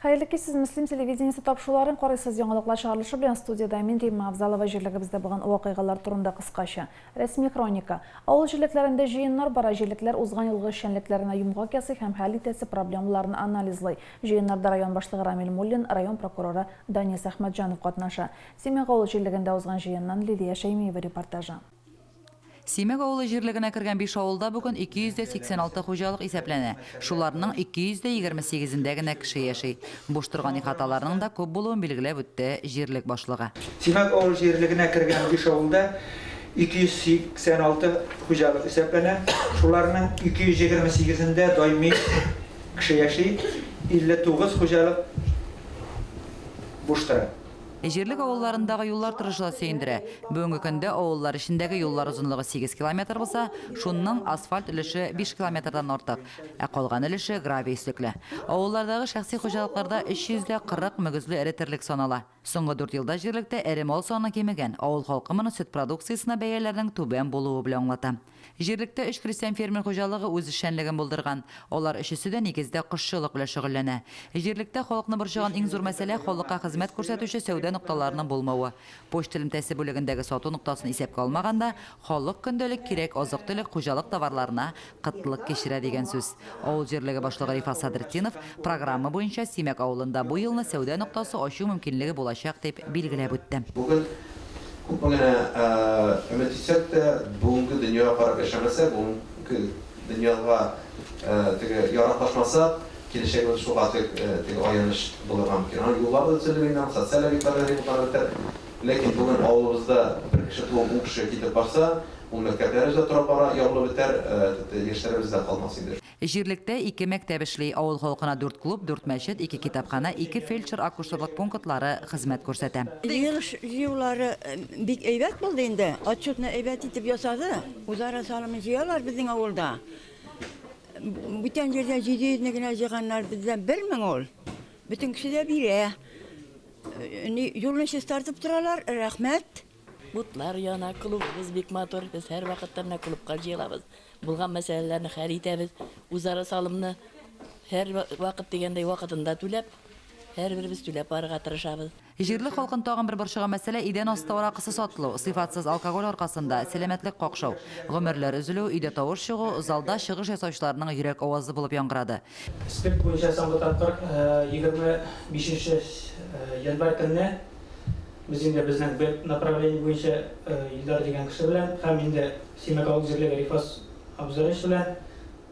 Хәерле кич, сез Мөслим телевидениесе тапшыруларын карыйсыз. Яңалыклар чыгарылышы белән студиядә мин Римма Авзалова җирлегебездә булган вакыйгалар турында кыскача. Рәсми хроника. Авыл җирлекләрендә җыеннар бара, җирлекләр узган елгы эшчәнлекләренә йомгак ясый һәм хәл итәсе проблемаларны анализлый. Җыеннарда район башлыгы Рамил Муллин, район прокуроры Данис Әхмәтҗанов катнаша. Симәк авыл җирлегендә узган җыеннан Лилия Шәймиева репортажы. Симәк авылы җирлегенә кергән биш авылда бүген 286 хуҗалык исәпләнә. Шуларның 228-ендә генә кеше яши. Буш торган ихаталарның да күп булуын билгеләп үтте җирлек башлыгы. Симәк авыл җирлегенә кергән биш авылда 286 хуҗалык исәпләнә. Шуларның 228-ендә даими кеше яши, 59 хуҗалык буш тора. Җирлек авылларындагы юллар торышы да сөендерә. Бүгенге көндә авыллар эчендәге юллар озынлыгы 8 километр булса, шунның асфальт өлеше 5 километрдан артык, ә калган өлеше гравий өслекле. Авыллардагы шәхси хуҗалыкларда 340 мөгезле эре терлек санала. Соңгы дүрт елда җирлектә эре мал саны кимегән, авыл халкы моны сөт продукциясенә бәяләрнең түбән булуы белән аңлата. Җирлектә өч крестьян-фермер хуҗалыгы үз эшчәнлеген булдырган. Алар өчесе дә нигездә кошчылык белән шөгыльләнә. Җирлектә халыкны борчыган иң зур мәсьәлә, халыкка хезмәт күрсәтүче сәүдә нокталарының булмавы. Почта элемтәсе бүлегендәге сату ноктасын исәпкә алмаганда, халык көндәлек кирәк азык-төлек, хуҗалык товарларына кытлык кичерә дигән сүз. Авыл җирлеге башлыгы Рифат Садретдинов, программа буенча Симәк авылында бу елны сәүдә ноктасы ачу мөмкинлеге булачак, дип билгеләп үтте. Бүген Күпме генә өмет итсәк тә, бүгенге дөньяга карап яшәмәсәк, бүгенге дөньяга теге яраклашмасак, киләчәгебез шуга теге аяныч булырга мөмкин. Аның юллары да төзелер инде, аның социаль объектлары да ремонтланып бетәр. Ләкин бүген авылыбызда бер кеше туып, ун кеше китеп барса, ул мәктәпләребез дә тора-бара ябылып бетәр, яшьләребез дә калмас инде. Җирлектә ике мәктәп эшли, авыл халкына дүрт клуб, дүрт мәчет, ике китапханә, ике фельдшер-акушерлык пунктлары хезмәт күрсәтә. Җыелыш җыюлары бик әйбәт булды инде. Отчетны әйбәт итеп ясады. Үзара салымны җыялар безнең авылда. Бүтән җирдә 700 не генә җыйганнар, бездә 1000 ул. Бөтен кеше дә бирә. Юлны чистартып торалар, рәхмәт. Утлар яна, клубыбыз бик матур. Без һәрвакытта менә клубка җыелабыз. Булган мәсьәләләрне хәл итәбез. Үзара салымны һәрвакыт дигәндәй вакытында түләп, һәрберебез түләп барырга тырышабыз. Җирлек халкын тагын бер борчыган мәсьәлә, идән асты аракысы сатылу, сыйфатсыз алкоголь аркасында сәламәтлек какшау, гомерләр өзелү, өйдә тавыш чыгу, залда чыгыш ясаучыларның йөрәк авазы булып яңгырады. Спирт буенча соңгы тапкыр 25 нче январь көнне без инде безнең бер направление буенча Илдар дигән кеше белән һәм инде Симәк авыл җирлеге Рифас Абзарович белән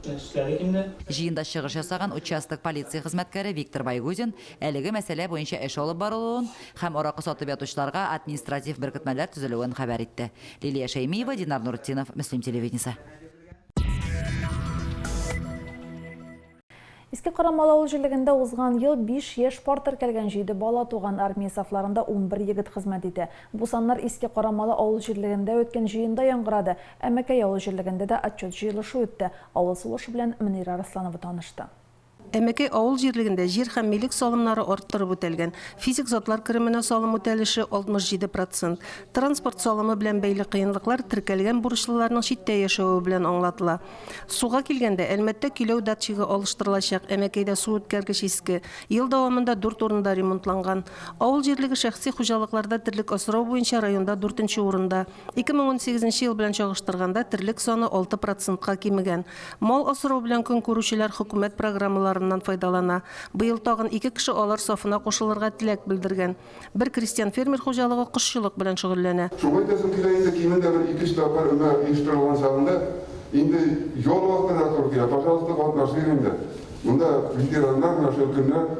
эшләдек инде. Җыенда чыгыш ясаган участок полиция хезмәткәре Виктор Байгузин әлеге мәсьәлә буенча эш алып барылуын һәм аракы сатып ятучыларга административ беркетмәләр төзелүен хәбәр итте. Лилия Шәймиева, Динар Нуртдинов, Мөслим телевидениесе. Иске Карамалы авыл җирлегендә узган ел 5 яшь пар теркәлгән, 7 бала туган, армия сафларында 11 егет хезмәт итә. Бу саннар Иске Карамалы авыл җирлегендә үткән җыенда яңгырады. Әмәкәй авыл җирлегендә дә отчет җыелышы үтте. Авыл сулышы белән Мөнирә Арсланова танышты. Әмәкәй авыл җирлегендә җир һәм милек салымнары арттырып үтәлгән. Физик затлар кеременә салым үтәлеше, 67 процент. Транспорт салымы белән бәйле кыенлыклар теркәлгән бурычлыларның читтә яшәве белән аңлатыла. Суга килгәндә, Әлмәттә көйләү датчигы алыштырылачак, Әмәкәйдә суүткәргеч иске. Ел дәвамында дүрт урында ремонтланган. Авыл җирлеге шәхси хуҗалыкларда терлек асрау буенча районда дүртенче урында. 2018 нче ел белән чагыштырганда, терлек саны алты процентка кимегән. Мал асрау белән көн күрүчеләр хөкүмәт программаларыннан файдалана. Быел тагын ике кеше алар сафына кушылырга теләк белдергән. Бер крестьян-фермер хуҗалыгы кошчылык белән шөгыльләнә. Шуңа әйтәсем килә инде, кимендә бер ике-өч тапкыр өмә оештырылган чагында, инде ял вакытына туры килә, пожалуйста, катнашыйк инде. Монда ветераннар, менә шул көннәр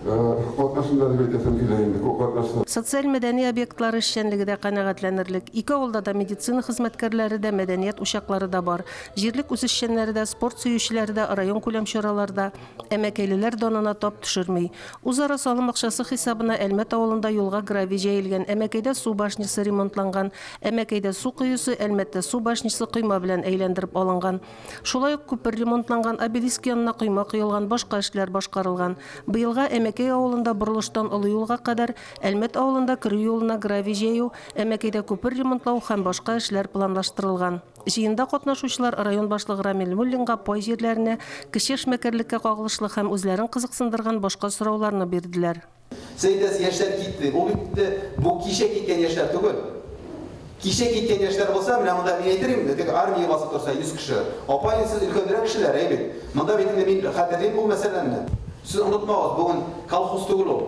катнашында дип әйтәсем килә инде, күп катнашса. Социаль-мәдәни объектлары эшчәнлеге дә канәгатьләнерлек. Ике авылда да медицина хезмәткәрләре дә, мәдәният учаклары да бар. Җирлек үзешчәннәре дә, спорт сөючеләре дә районкүләм чараларда Әмәкәйлеләр данына тап төшерми. Үзара салым акчасы хисабына Әлмәт авылында юлга гравий җәелгән, Әмәкәйдә су башнясы ремонтланган, Әмәкәйдә су коесы, Әлмәттә су башнясы койма белән әйләндереп алынган. Шулай ук күпер ремонтланган, обелиск янына койма коелган, башка эшләр башкарылган. Быелга Әмәкәй. Әмәкәй авылында борылыштан олы юлга кадәр, Әлмәт авылында керү юлына гравий җәю, Әмәкәйдә күпер ремонтлау һәм башка эшләр планлаштырылган. Җыенда катнашучылар район башлыгы Рамил Муллинга пай җирләренә, кече эшмәкәрлеккә кагылышлы һәм үзләрен кызыксындырган башка сорауларны бирделәр. Сез әйтәсез, яшьләр китте. Ул бит инде бу кичә киткән яшьләр түгел. Кичә киткән яшьләр булса, менә монда мин әйтер идем, теге армиягә басып торса 100 кеше. Апа, инде сез өлкәнрәк кешеләр, әй бит. Монда бит инде мин хәтерлим бу мәсьәләне. Сез онытмагыз, бүген колхоз түгел ул.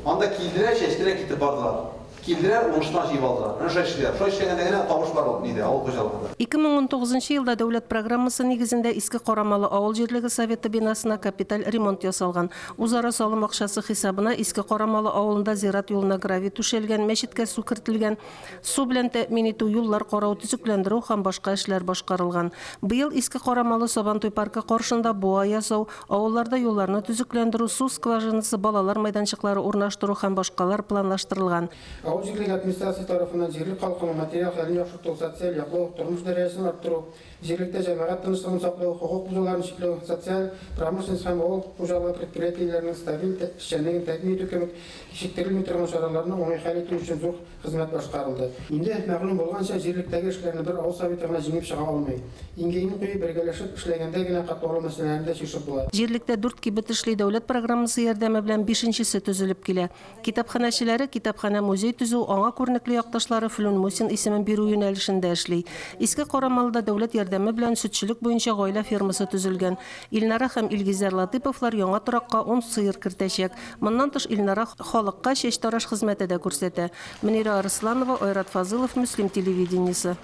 Анда килделәр, чәчтеләр, китеп бардылар. Килделәр, уңышны җыеп алдылар. Менә шулай эшлиләр. Шулай эшләгәндә генә табыш бар ул нидә, авыл хуҗалыгында. 2019 елда дәүләт программасы нигезендә Иске Карамалы авыл җирлеге Советы бинасына капиталь ремонт ясалган. Үзара салым акчасы хисабына Иске Карамалы авылында зират юлына гравий түшәлгән, мәчеткә су кертелгән, су белән тәэмин итү, юллар карау, төзекләндерү һәм башка эшләр башкарылган. Быел Иске Карамалы Сабантуй паркы каршында буа ясау, авылларда юлларны төзекләндерү, су скважинасы, балалар мәйданчыклары урнаштыру һәм башкалар планлаштырылган. Авыл җирлеге администрациясе тарафыннан җирлек халкының материаль хәлен яхшырту, социаль яклау, тормыш дәрәҗәсен арттыру, Җирлектә җәмәгать тынычлыгын саклау, хокук бозуларын чикләү, социаль, промышленность һәм авыл хуҗалыгы предприятиеләренең стабиль эшчәнлеген тәэмин итү кебек кичектерелми торган чараларны уңай хәл итү өчен зур хезмәт башкарылды. Инде мәгълүм булганча, җирлектәге эшләрне бер авыл советы гына җиңеп чыга алмый. Иңгә-иң куеп, бергәләшеп эшләгәндә генә катлаулы мәсьәләләрне дә чишеп була. Җирлектә дүрт кибет эшли, дәүләт программасы ярдәме белән бишенчесе төзелеп килә. Китапханәчеләре китапханә-музей төзү, аңа күренекле якташлары Флүн Мусин исемен бирү юнәлешендә эшли. Иске Карамалыда дәүләт ярдәме белән сөтчелек буенча гаилә фермасы төзелгән. Илнара һәм Илгизәр Латыйповлар яңа торакка ун сыер кертәчәк. Моннан тыш Илнара халыкка чәчтараш хезмәте дә күрсәтә. Мөнирә Арысланова, Айрат Фазылов, Мөслим телевидениесе.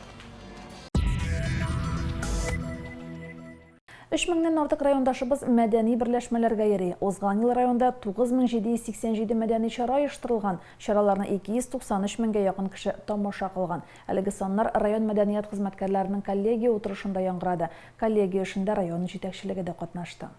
Өч меңнән артык райондашыбыз мәдәни берләшмәләргә йөри. Узган ел районда 9787 мәдәни чара оештырылган, чараларны 293 меңгә якын кеше тамаша кылган. Әлеге саннар район мәдәният хезмәткәрләренең коллегия утырышында яңгырады. Коллегия эшендә район җитәкчелеге дә катнашты.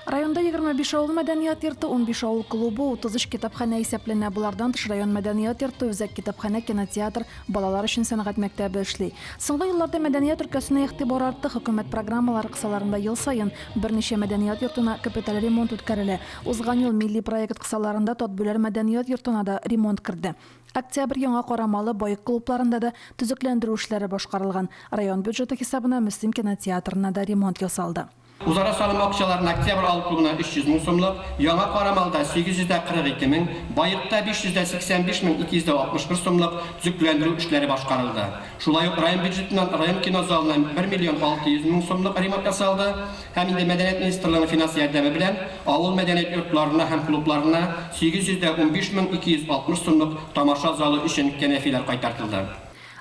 Районда 25 авыл мәдәният йорты, 15 авыл клубы, 33 китапханә исәпләнә. Болардан тыш район мәдәният йорты, үзәк китапханә, кинотеатр, балалар өчен сәнгать мәктәбе эшли. Соңгы елларда мәдәният өлкәсенә игътибар артты, хөкүмәт программалары кысаларында ел саен берничә мәдәният йортына капиталь ремонт үткәрелә. Узган ел милли проект кысаларында Татбүләр мәдәният йортына да ремонт керде. Октябрь, Яңа Карамалы, Баек клубларында да төзекләндерү эшләре башкарылган. Район бюджеты хисабына Мөслим кинотеатрына да ремонт ясалды. Үзара салым акчаларына Октябрь авыл клубына 300 мең сумлык, Яңа Карамалда 842 мең, Баекта 585 мең 261 сумлык төзекләндерү эшләре башкарылды. Шулай ук район бюджетыннан район кинозалына 1 миллион 600 мең сумлык ремонт ясалды һәм инде Мәдәният министрлыгының финанс ярдәме белән авыл мәдәният йортларына һәм клубларына 815 мең 260 сумлык тамаша залы өчен кәнәфиләр кайтартылды.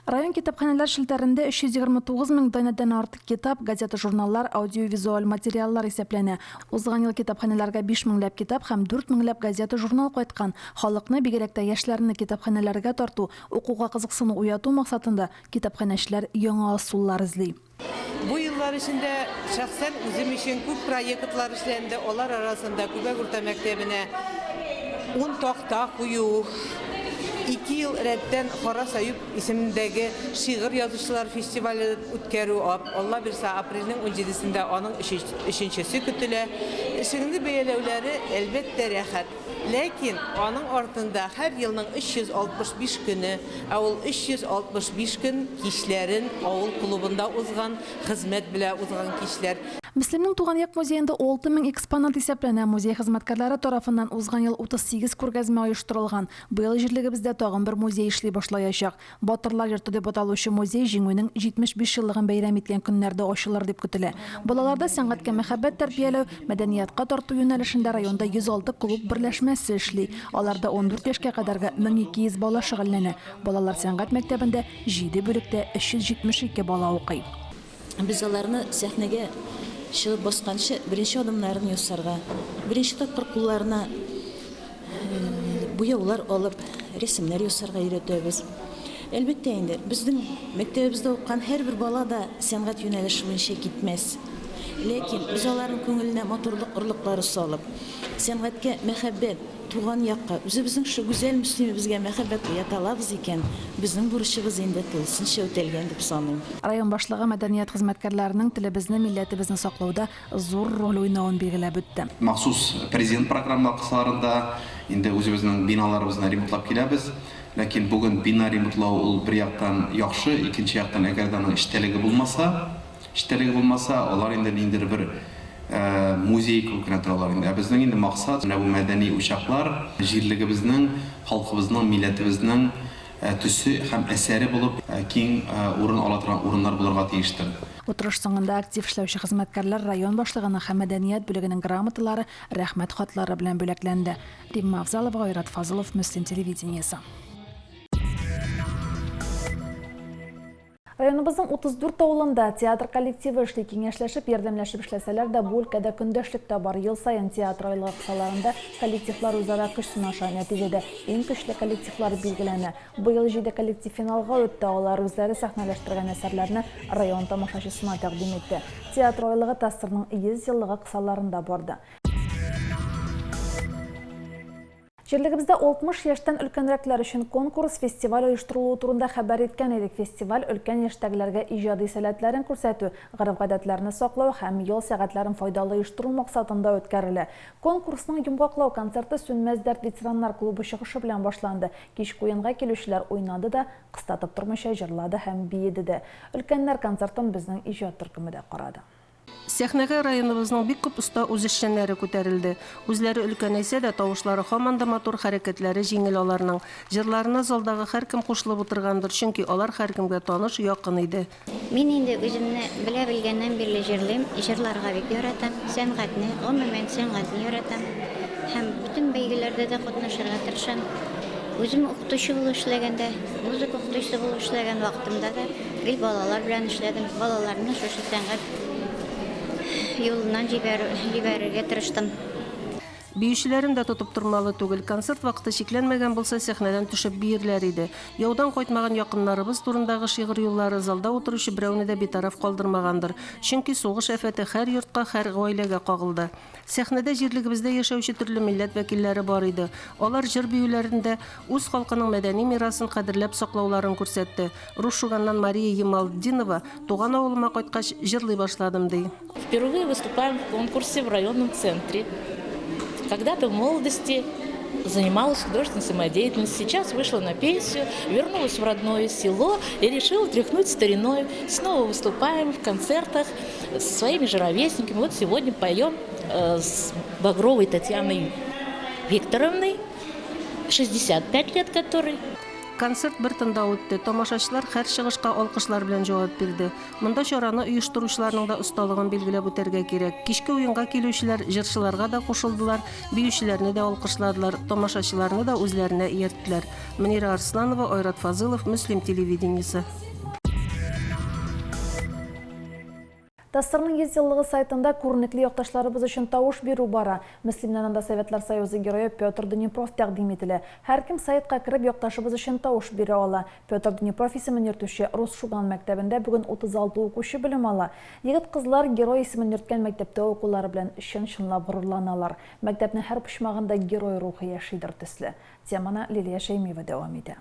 Район китапханәләр челтәрендә 329 мең данәдән артык китап, газета-журналлар, аудиовизуаль материаллар исәпләнә. Узган ел китапханәләргә биш меңләп китап һәм дүрт меңләп газета-журнал кайткан. Халыкны, бигрәк тә яшьләрне китапханәләргә тарту, укуга кызыксыну уяту максатында китапханәчеләр яңа ысуллар эзли. Бу еллар эчендә шәхсән үзем өчен күп проектлар эшләнде, алар арасында Күбәк урта мәктәбенә ун такта кую, ике ел рәттән Харас Аюп исемендәге шигырь язучылар фестивале үткәрү, Алла бирса, апрельнең унҗидесендә аның өченчесе көтелә. Эшеңне бәяләүләре, әлбәттә, рәхәт. Ләкин аның артында һәр елның 365 көне, ә ул 365 көн кичләрен авыл клубында узган, хезмәт белә узган кичләр. Мөслимнең туган як музеенда 6000 экспонат исәпләнә. Музей хезмәткәрләре тарафыннан узган ел 38 күргәзмә оештырылган. Быел җирлегебездә тагын бер музей эшли башлаячак. Батырлар йорты дип аталучы музей Җиңүнең 75 еллыгын бәйрәм иткән көннәрдә ачылыр дип көтелә. Балаларда сәнгатькә мәхәббәт тәрбияләү, мәдәниятка тарту юнәлешендә районда 106 клуб берләшмәсе эшли. Аларда 14 яшькә кадәрге 1200 бала шөгыльләнә. Балалар сәнгать мәктәбендә җиде бүлектә 372 бала укый. Без аларны сәхнәгә чыгып басканчы беренче адымнарын ясарга, беренче тапкыр кулларына буяулар алып, рәсемнәр ясарга өйрәтәбез. Әлбәттә инде, безнең мәктәбебездә укыган һәрбер бала да сәнгать юнәлеше буенча китмәс. Ләкин без аларның күңеленә матурлык орлыклары салып, Сәнгатькә мәхәббәт, туган якка, үзебезнең шушы гүзәл Мөслимебезгә мәхәббәт уята алабыз икән, безнең бурычыбыз инде тулысынча үтәлгән дип саныйм. Район башлыгы мәдәният хезмәткәрләренең телебезне, милләтебезне саклауда зур роль уйнавын билгеләп үтте. Махсус президент программа кысаларында инде үзебезнең биналарыбызны ремонтлап киләбез. Ләкин бүген бина ремонтлау ул бер яктан яхшы, икенче яктан, әгәр дә аның эчтәлеге булмаса, эчтәлеге булмаса, алар инде ниндидер бер музей кебек кенә торалар инде. Ә безнең инде максат, менә бу мәдәни учаклар җирлегебезнең, халкыбызның, милләтебезнең төсе һәм әсәре булып киң урын ала торган урыннар булырга тиештер. Утырыш соңында актив эшләүче хезмәткәрләр район башлыгының һәм мәдәният бүлегенең грамоталары, рәхмәт хатлары белән бүләкләнде. Римма Авзалова, Айрат Фазылов, Мөслим телевидениесе. Районыбызның 34 авылында театр коллективы эшли. Киңәшләшеп, ярдәмләшеп эшләсәләр дә, бу өлкәдә көндәшлек тә бар. Ел саен театр айлыгы кысаларында коллективлар үзара көч сынаша. Нәтиҗәдә, иң көчле коллективлар билгеләнә. Быел җиде коллектив финалга үтте. Алар үзләре сәхнәләштергән әсәрләрне район тамашачысына тәкъдим итте. Театр айлыгы ТАССРның 100 еллыгы кысаларында барды. Җирлегебездә 60 яшьтән өлкәнрәкләр өчен конкурс, фестиваль оештырылуы турында хәбәр иткән идек. Фестиваль өлкән яшьтәгеләргә иҗади сәләтләрен күрсәтү, гореф-гадәтләрне саклау һәм ял сәгатьләрен файдалы оештыру максатында үткәрелә. Конкурсның йомгаклау концерты Сүнмәс дәрт ветераннар клубы чыгышы белән башланды. Кичке уенга килүчеләр уйнады да, кыстатып тормыйча җырлады һәм биеде дә. Өлкәннәр концертын безнең иҗат төркеме дә карады. Сәхнәгә районыбызның бик күп оста үзешчәннәре күтәрелде. Үзләре өлкәнәйсә дә, тавышлары һаман да матур, хәрәкәтләре җиңел аларның. Җырларына залдагы һәркем кушылып утыргандыр, чөнки алар һәркемгә таныш, якын иде. Мин инде үземне белә белгәннән бирле җырлыйм, җырларга бик яратам, сәнгатьне, гомумән, сәнгатьне яратам һәм бөтен бәйгеләрдә дә катнашырга тырышам. Үзем укытучы булып эшләгәндә, музыка укытучысы булып эшләгән вакытымда да Гел балалар белән эшләдем. Балаларны шушы сәнгать юлыннан җибәрергә тырыштым. Биючеләрен дә тотып тормалы түгел. Концерт вакыты чикләнмәгән булса, сәхнәдән төшеп биерләр иде. Яудан кайтмаган якыннарыбыз турындагы шигырь юллары залда утыручы берәүне дә битараф калдырмагандыр. Чөнки сугыш афәте һәр йортка, һәр гаиләгә кагылды. Сәхнәдә җирлегебездә яшәүче төрле милләт вәкилләре бар иде. Алар җыр-биюләрендә үз халкының мәдәни мирасын кадерләп саклауларын күрсәтте. Рус Шуганнан Мария Ямалтдинова, Туган авылыма кайткач, җырлый башладым, ди. Впервые выступаем в конкурсе в районном центре. Когда-то в молодости занималась художественной самодеятельностью, сейчас вышла на пенсию, вернулась в родное село и решила тряхнуть стариной. Снова выступаем в концертах со своими же ровесниками. Вот сегодня поем э, с Багровой Татьяной Викторовной, 65 лет которой. Концерт бер тында үтте. Тамашачылар һәр чыгышка алкышлар белән җавап бирде. Монда чараны оештыручыларның да осталыгын билгеләп үтәргә кирәк. Кичке уенга килүчеләр җырчыларга да кушылдылар, биючеләрне дә алкышладылар, тамашачыларны да үзләренә иярттеләр. Мөнирә Арсланова, Айрат Фазылов, Мөслим телевидениесе. ТАССРның 100 еллыгы сайтында күренекле якташларыбыз өчен тавыш бирү бара. Мөслимнән анда Советлар Союзы Герое Петр Днепров тәкъдим ителә. Һәркем сайтка кереп якташыбыз өчен тавыш бирә ала. Петр Днепров исемен йөртүче Рус Шуган мәктәбендә бүген 36 укучы белем ала. Егет-кызлар герой исемен йөрткән мәктәптә укулары белән чын-чынлап горурланалар. Мәктәпнең һәр почмагында герой рухы яшидер төсле. Теманы Лилия Шәймиева дәвам итә.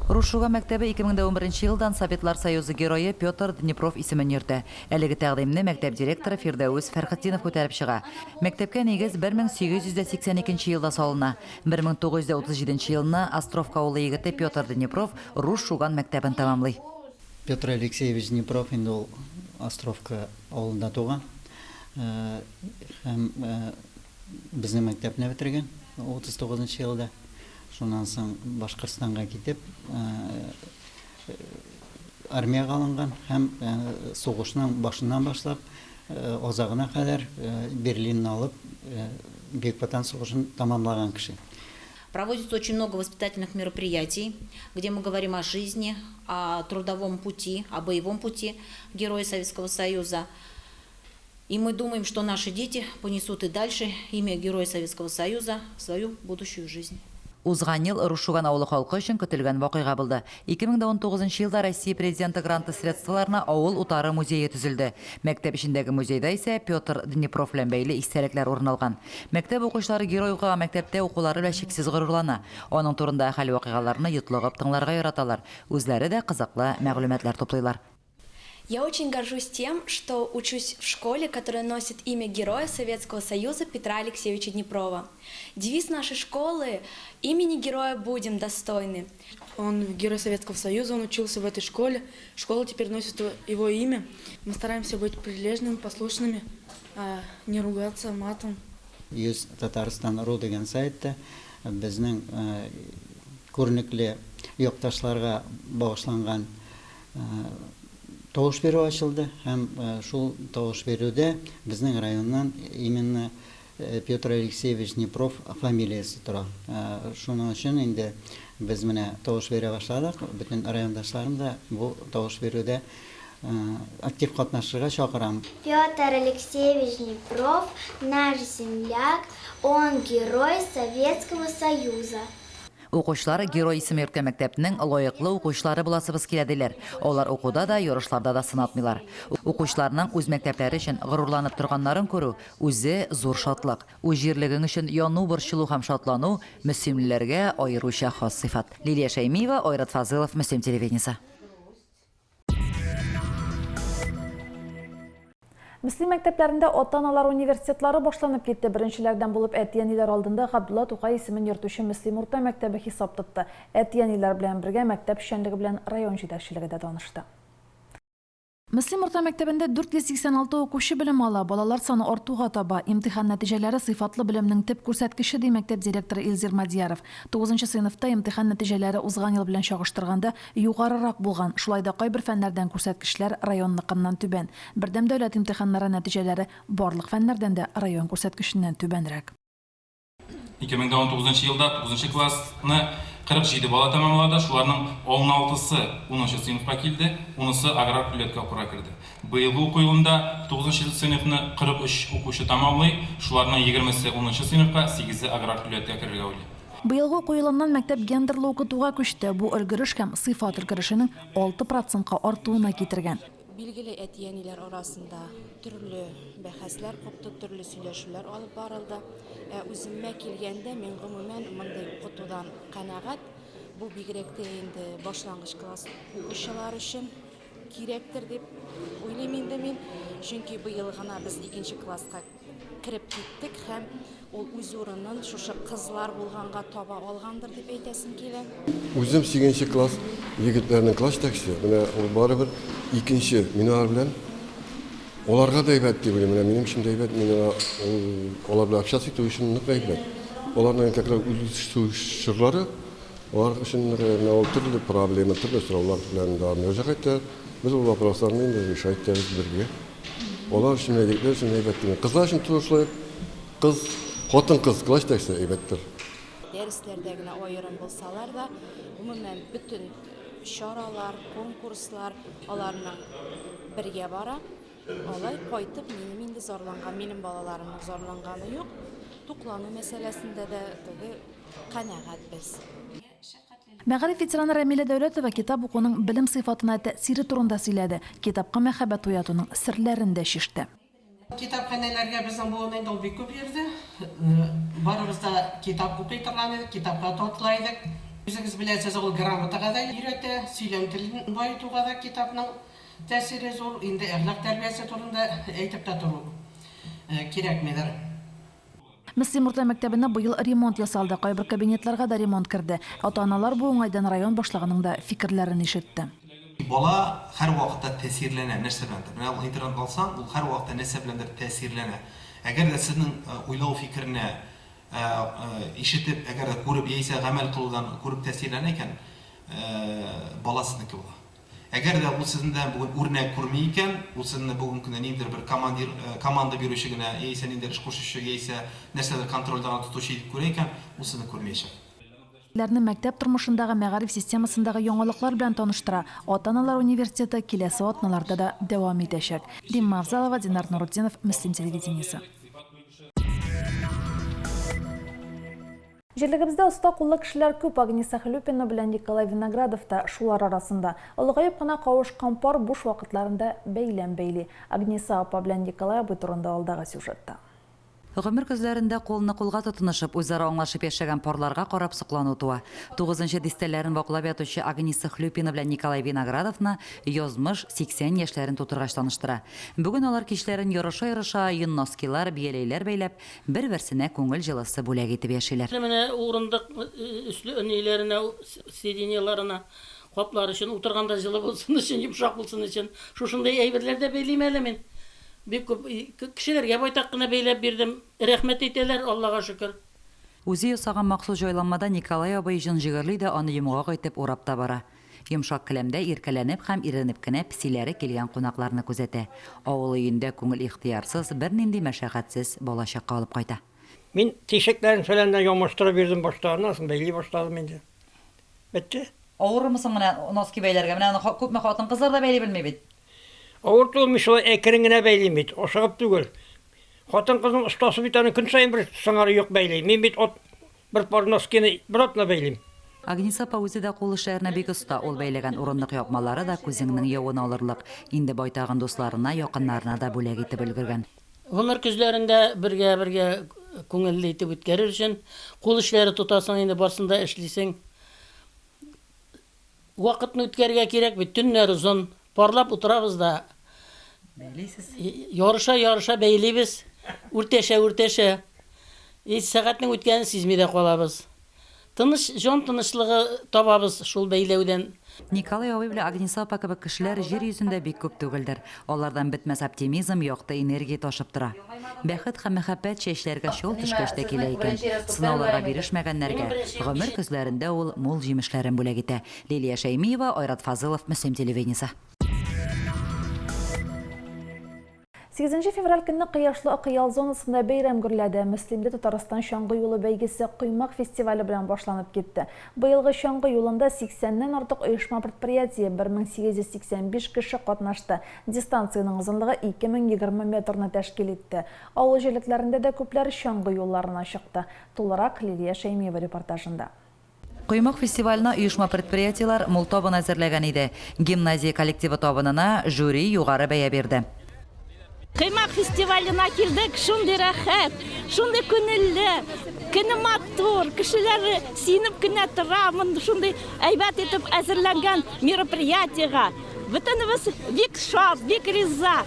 Рушуга мәктәбе 2011 елдан Советлар Союзы Герое Петр Днепров исемен йөртә. Әлеге тәкъдимне мәктәп директоры Фирдәвес Фәрхетдинов күтәреп чыга. Мәктәпкә нигез 1882 елда салына. 1937 елны Островка авылы егете Петр Днепров Рус Шуган мәктәбен тәмамлый. Петр Алексеевич Днепров инде ул Островка авылында туган һәм Безнең мәктәпне бетергән 39 нчы елда. Шуннан соң Башкортстанга китеп, армиягә алынган һәм сугышның башыннан башлап азагына кадәр Берлинны алып, Бөек Ватан сугышын тәмамлаган кеше. Проводится очень много воспитательных мероприятий, где мы говорим о жизни, о трудовом пути, о боевом пути Героя Советского Союза. И мы думаем, что наши дети понесут и дальше имя Героя Советского Союза в свою будущую жизнь. Узган ел Рушуган авылы халкы өчен көтелгән вакыйга булды. 2019 нчы елда Россия Президенты гранты средстволарына авыл утары музее төзелде. Мәктәп эчендәге музейда исә Петр Днепров белән бәйле истәлекләр урын алган. Мәктәп укучылары герой укыган мәктәптә укулары белән чиксез горурлана. Аның турындагы хәл-вакыйгаларны йотлыгып тыңларга яраталар, үзләре дә кызыклы мәгълүматлар туплыйлар. Я очень горжусь тем, что учусь в школе, которая носит имя героя Советского Союза Петра Алексеевича Днепрова. Девиз нашей школы «Имени героя будем достойны». Он герой Советского Союза, он учился в этой школе. Школа теперь носит его имя. Мы стараемся быть прилежными, послушными, а, не ругаться матом. 100 Татарстан ру дигән сайтта безнең күренекле якташларга багышланган тавыш бирү ачылды һәм шул тавыш бирүдә безнең районнан именно Петр Алексеевич Днепров фамилиясе тора. Шуның өчен инде без менә тавыш бирә башладык. Бөтен райондашларны да бу тавыш бирүдә актив катнашырга чакырам. Петр Алексеевич Днепров наш земляк, он герой Советского Союза. Укучылар герой исеме йөрткән мәктәпнең лаеклы укучылары буласыбыз килә, диләр. Алар укуда да, ярышларда да сынатмыйлар. Укучыларның үз мәктәпләре өчен горурланып торганнарын күрү, үзе зур шатлык. Үз җирлегең өчен яну, борчылу һәм шатлану, мөслимлеләргә аеруча хас сыйфат. Лилия Шәймиева, Айрат Фазылов, Мөслим телевидениесе. Мөслим мәктәпләрендә ата-аналар университетлары башланып китте. Беренчеләрдән булып әти-әниләр алдында Габдулла Тукай исемен йөртүче Мөслим урта мәктәбе хисап тотты. Әти-әниләр белән бергә мәктәп эшчәнлеге белән район җитәкчелеге дә танышты. Мөслим урта мәктәбендә 486 укучы белем ала. Балалар саны артуга таба. Имтихан нәтиҗәләре сыйфатлы белемнең төп күрсәткече, ди мәктәп директоры Илзир Мадьяров. Тугызынчы сыйныфта имтихан нәтиҗәләре узган ел белән чагыштырганда югарырак булган, шулай да кайбер фәннәрдән күрсәткечләр районныкыннан түбән. Бердәм дәүләт имтиханнары нәтиҗәләре барлык фәннәрдән дә район күрсәткеченнән түбәнрәк. 2019 елда тугызынчы классны 47 бала тәмамлады, шуларның уналтысы унынчы сыйныфка килде, унысы аграр көллияткә укырга керде. Быелгы уку елында тугызынчы сыйныфны 43 укучы тәмамлый, шуларның егермесе унынчы сыйныфка, сигезе аграр көллияткә керергә уйлый. Быелгы уку елыннан мәктәп гендерлы укытуга күчте, бу өлгереш һәм сыйфат өлгерешенең 6 процентка артуына китергән. Билгеле, әти-әниләр арасында төрле бәхәсләр купты, төрле сөйләшүләр алып барылды. Ә үземә килгәндә, мин гомумән мондый укытудан канәгать. Бу бигрәк тә инде башлангыч класс укучылар өчен кирәктер дип уйлыйм инде мин. Чөнки быел гына без икенче класска кереп киттек һәм ул үз урынын шушы кызлар булганга таба алгандыр дип әйтәсем килә. Үзем сигезенче класс егетләренең класс җитәкчесе, менә ул барыбер икенче, мин алар белән, аларга да әйбәт дип уйлыйм, менә минем өчен дә әйбәт, мин алар белән общаться итү өчен нык әйбәт. Аларның как раз үсү чорлары, алар өчен нык әйбәт, менә ул төрле проблема, төрле сораулар белән дә мөрәҗәгать итәләр, без ул вопросларны инде решать итәбез бергә. Алар өчен менә егетләр өчен әйбәт димим. Кызлар өчен тоже шулай ук кыз, хатын-кыз класс җитәкчесе әйбәттер. Дәресләрдә генә аерым булсалар да, гомумән, бөтен чаралар, конкурслар аларның бергә бара. Алай кайтып минем инде зарланган, минем балаларымның зарланганы юк. Туклану мәсьәләсендә дә теге канәгать без. Мәгариф ветераны Рәмилә Дәүләтова китап укуның белем сыйфатына тәэсире турында сөйләде, китапка мәхәббәт уятуның серләрен дә чиште. Китапханәләргә безнең буын инде ул бик күп йөрде. Барыбыз да китап укый торган идек, китапка тартыла идек. Үзегез беләсез, ул грамотага да өйрәтә, сөйләм телен баетуга да китапның тәэсире зур. Инде әхлак тәрбиясе турында әйтеп тә тору кирәкмидер. Мөслим урта мәктәбенә быел ремонт ясалды, кайбер кабинетларга да ремонт керде. Ата-аналар бу уңайдан район башлыгының да фикерләрен ишетте. Бала һәрвакытта тәэсирләнә нәрсә беләндер. Менә ул интернетны алсаң, ул һәрвакытта нәрсә беләндер тәэсирләнә. Әгәр дә сезнең уйлау фикеренә ишетеп, әгәр дә күреп яисә гамәл кылудан күреп тәэсирләнә икән, бала сезнеке була. Әгәр дә ул сезндә бүген үрнәк күрми икән, ул сезне бүгенге көндә ниндидер бер командир, команда бирүче генә, яисә ниндидер эш кушучы, яисә нәрсәдер контрольдә гына тотучы итеп күрә икән, ул сезне күрмәячәк. Ләрне мәктәп тормышындагы, мәгариф системасындагы яңалыклар белән таныштыра. Ата-аналар университеты киләсе атналарда да дәвам итәчәк. Римма Авзалова, Динар Нурутдинов, Мөслим телевидениесе. Җирлегебездә оста куллы кешеләр күп, Агниса Хлюпина белән Николай Виноградов та шулар арасында. Олыгаеп кына кавышкан пар буш вакытларында бәйләм бәйли. Агниса апа белән Николай абый турында алдагы сюжетта. Гомер көзләрендә кулны-кулга тотынышып, үзара аңлашып яшәгән парларга карап соклану туа. Тугызынчы дистәләрен ваклап ятучы Агниса Хлюпина белән Николай Виноградовны язмыш 80 яшьләрен тутыргач таныштыра. Бүген алар кичләрен ярыша-ярыша йон носкилар, бияләйләр бәйләп, бер-берсенә күңел җылысы бүләк итеп яшиләр. Әле менә урындык өсле ниләренә, сиденьеларына каплар өчен, утырганда җылы булсын өчен, йомшак булсын өчен шушындый әйберләр дә бәйлим әле мин. Бик күп кешеләргә байтак кына бәйләп бирдем. Рәхмәт әйтәләр, Аллага шөкер. Үзе ясаган махсус җайланмада Николай абый җон җегерли дә аны йомгак итеп урап та бара. Йомшак келәмдә иркәләнеп һәм иренеп кенә песиләре килгән кунакларны күзәтә. Авыл өендә күңел ихтыярсыз, бернинди мәшәкатьсез балачакка алып кайта. Мин тишекләрен фәлән дә ямаштырып йөрдем башта, аннан соң бәйли башладым инде. Бетте. Авырмы соң менә носки бәйләргә? Менә аны күпме хатын-кызлар да бәйли белми бит. Авыр түгел, мин шулай әкрен генә бәйлим бит, ашыгып түгел. Хатын-кызның остасы бит аны көн саен бер сыңар оек бәйли. Мин бит от бер пар носкины бер атна бәйлим. Агниса апа үзе дә кул эшләренә бик оста. Ул бәйләгән урындык япмалары да күзеңнең явын алырлык. Инде байтагын дусларына, якыннарына да бүләк итеп өлгергән. Гомер көзләрендә бергә-бергә күңелле итеп үткәрер өчен кул эшләре тотасың инде, барсын да эшлисең. Вакытны үткәрергә кирәк бит, төннәр озын. Парлап утырабыз да. Бәйлисез? Ярыша-ярыша бәйлибез. Үртәшә-үртәшә. И сәгатьнең үткәнен сизми дә калабыз. Тыныч, җан тынычлыгы табабыз шул бәйләүдән. Николай абый белән Агниса апа кебек кешеләр җир йөзендә бик күп түгелдер. Алардан бетмәс оптимизм, якты энергия ташып тора. Бәхет һәм мәхәббәт чәчләргә чал төшкәч тә килә икән. Сынауларга бирешмәгәннәргә, гомер көзләрендә ул мул җимешләрен бүләк итә. Лилия Шәймиева, Айрат Фазылов, Мөслим телевидениесе. Сигезенче февраль көнне Кояшлы Акъял зонасында бәйрәм гөрләде. Мөслимдә Татарстан чаңгы юлы бәйгесе Коймак фестивале белән башланып китте. Быелгы чаңгы юлында сиксәннән артык оешма-предприятие, 1885 кеше катнашты. Дистанциянең озынлыгы 2020 метрны тәшкил итте. Авыл җирлекләрендә дә күпләр чаңгы юлларына чыкты. Тулырак Лилия Шәймиева репортажында. Коймак фестиваленә оешма-предприятиеләр мул табын әзерләгән иде. Гимназия коллективы табынына жюри югары бәя бирде. Коймак фестиваленә килдек, шундый рәхәт, шундый күнелле, көне матур, кешеләр сөенеп кенә тора, мондый шундый әйбәт итеп әзерләнгән мероприятиегә. Бөтенебез бик шат, бик риза.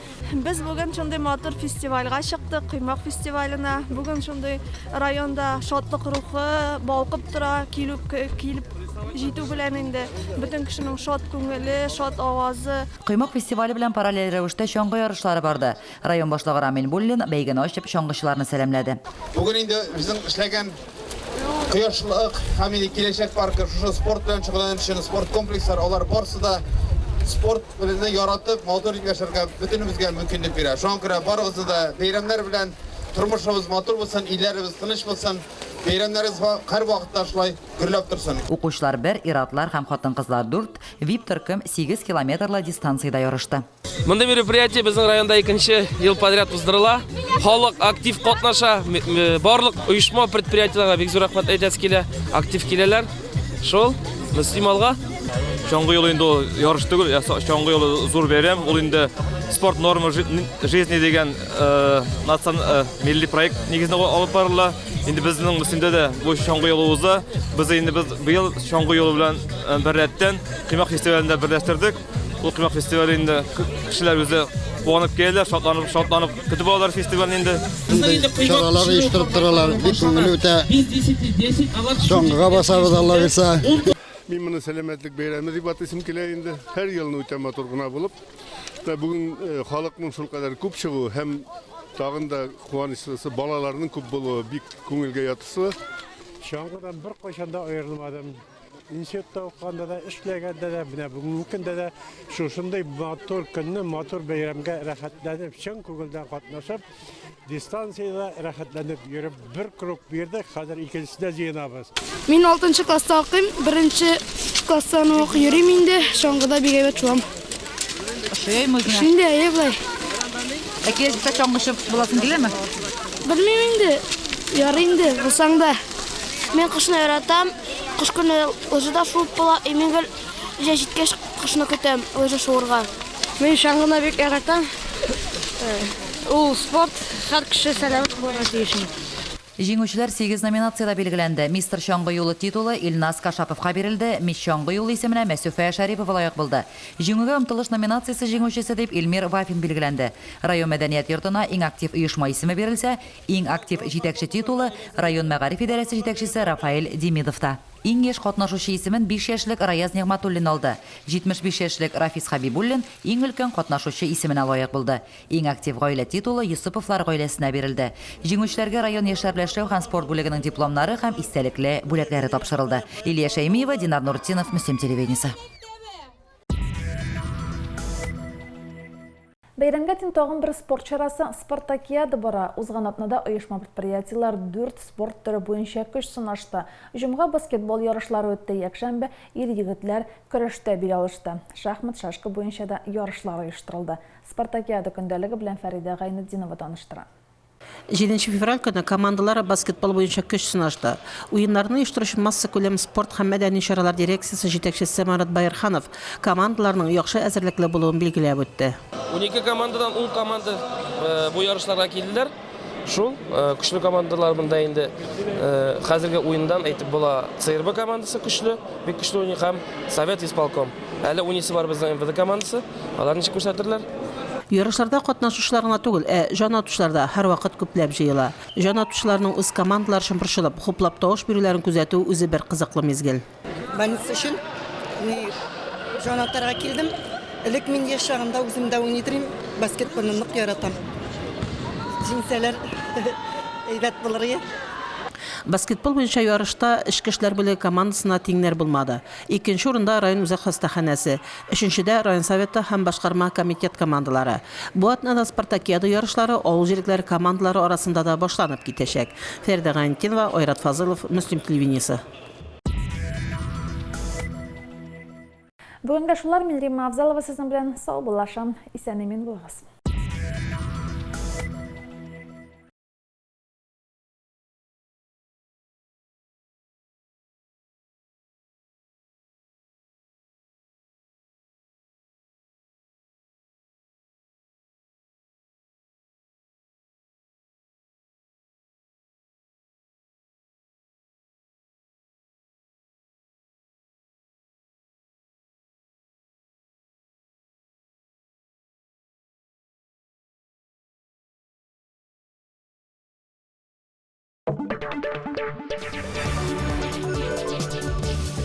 Без бүген шундый матур фестивальгә чыктык, Коймак фестиваленә. Бүген шундый районда шатлык рухы балкып тора, килү килеп җитү белән инде бөтен кешенең шат күңеле, шат авазы. Коймак фестивале белән параллель рәвештә чаңгы ярышлары барды. Район башлыгы Рамил Муллин бәйгене ачып, чаңгычыларны сәламләде. Бүген инде безнең эшләгән Кояшлык һәм инде Киләчәк паркы шушы спорт белән шөгыльләнүче спорт комплекслар, алар барысы да спорт белән яратып, матур итеп яшәргә бөтенебезгә мөмкинлек бирә. Шуңа күрә барыгызны да бәйрәмнәр белән, тормышыбыз матур булсын, илләребез тыныч булсын, бәйрәмнәребез һәрвакытта шулай гөрләп торсын. Укучылар бер, ир-атлар һәм хатын-кызлар дүрт, вип-төркем сигез километрлы дистанциядә ярышты. Мондый мероприятие безнең районда икенче ел подряд уздырыла. Халык актив катнаша. Барлык оешма, предприятиеләргә бик зур рәхмәт әйтәсе килә. Актив киләләр. Шул, Мөслим алга. Чаңгы юлы инде ул ярыш түгел, чаңгы юлы зур бәйрәм. Ул инде спорт норма жизни дигән национ милли проект нигезендә алып барыла. Инде безнең Мөслимдә дә бу чаңгы юлы уза. Без инде без быел чаңгы юлы белән беррәттән Коймак фестивален дә берләштердек. Ул коймак фестивале инде кешеләр үзе куанып киләләр, шатланып, шатланып көтеп алалар фестивальне инде. Шундый чаралар оештырып торалар, бик күңелле үтә. Чаңгыга басабыз, Алла бирса. Мин моны сәламәтлек бәйрәме дип атыйсым килә инде. Һәр елны үтә матур гына булып. Менә бүген халыкның шулкадәр күп чыгуы һәм тагын да куанычлысы балаларның күп булуы бик күңелгә ятышлы. Чаңгыдан беркайчан да аерылмадым. Институтта укыганда да, эшләгәндә дә, менә бүгенге көндә дә шушындый матур көнне, матур бәйрәмгә рәхәтләнеп, чын күңелдән катнашып, дистанциядә рәхәтләнеп йөреп, бер круг бирдек, хәзер икенчесенә җыенабыз. Мин алтынчы класста укыйм, беренче класстан ук йөрим инде, чаңгыда бик әйбәт шуам. Ошыймы үзеңә? Ошый инде, әйе болай. Ә киләчәктә чаңгычы буласың киләме? Белмим инде. Ярый инде, булсаң да. Мин кышны яратам. Кыш көне лыжада шуып була. И мин гел җәй җиткәч кышны көтәм лыжа шуырга. Мин чаңгыны бик яратам. Ул спорт, һәр кеше сәламәт булырга тиеш. Җиңүчеләр сигез номинациядә билгеләнде. Мистер Чаңгы юлы титулы Илназ Кашаповка бирелде, Мисс Чаңгы юлы исеменә Мәсүфә Шәрипова лаек булды. Җиңүгә омтылыш номинациясе җиңүчесе дип Илмир Вафин билгеләнде. Район мәдәният йортына Иң актив оешма исеме бирелсә, Иң актив җитәкче титулы район мәгариф идарәсе җитәкчесе Рафаэль Демидовта. Иң яшь катнашучы исемен биш яшьлек Раяз Нигъмәтуллин алды. 75 яшьлек Рафис Хәбибуллин Иң өлкән катнашучы исеменә лаек булды. Иң актив гаилә титулы Йосыповлар гаиләсенә бирелде. Җиңүчеләргә район яшьләр белән эшләү һәм спорт бүлегенең дипломнары һәм истәлекле бүләкләре тапшырылды. Лилия Шәймиева, Динар Нуртдинов, Мөслим телевидениесе. Бәйрәмгә тиң тагын бер спорт чарасы Спартакиада бара. Узган атнада оешма-предприятиеләр дүрт спорт төре буенча көч сынашты. Җомга баскетбол ярышлары үтте, якшәмбе ир-егетләр көрәштә бил алышты. Шахмат, шашка буенча да ярышлар оештырылды. Спартакиада көндәлеге белән Фәридә Гайнетдинова таныштыра. Җиденче февраль көнне командалар баскетбол буенча көч сынашты. Уеннарны оештыручы массакүләм спорт һәм мәдәни чаралар дирекциясе җитәкчесе Марат Байырханов командаларның яхшы әзерлекле булуын билгеләп үтте. 12 командадан ун команда бу ярышларга килделәр. Шул, көчле командалар монда инде. Хәзерге уендан әйтеп була, ЦРБ командасы көчле, бик көчле уйный һәм Совет исполком. Әле уйныйсы бар безнең МВД командасы. Алар ничек күрсәтерләр? Ярышларда катнашучылар гына түгел, ә җан атучылар да һәрвакыт күпләп җыела. Җан атучыларның үз командалары өчен борчылып, хуплап тавыш бирүләрен күзәтү үзе бер кызыклы мизгел. Больница өчен ни җан атарга килдем. Элек мин яшь чагымда үзем дә уйный идем, баскетболны нык яратам. Җиңсәләр, әйбәт булыр иде. Баскетбол буенча ярышта эчке эшләр бүлеге командасына тиңнәр булмады. Икенче урында район үзәк хастаханәсе, өченчедә район Советы һәм башкарма комитет командалары. Бу атнада спартакиада ярышлары авыл җирлекләре командалары арасында да башланып китәчәк. Фәридә Гайнетдинова, Айрат Фазылов, Мөслим телевидениесе. Бүгенгә шулар, мин Римма Авзалова сезнең белән саубуллашам. Исән-имин булыгыз.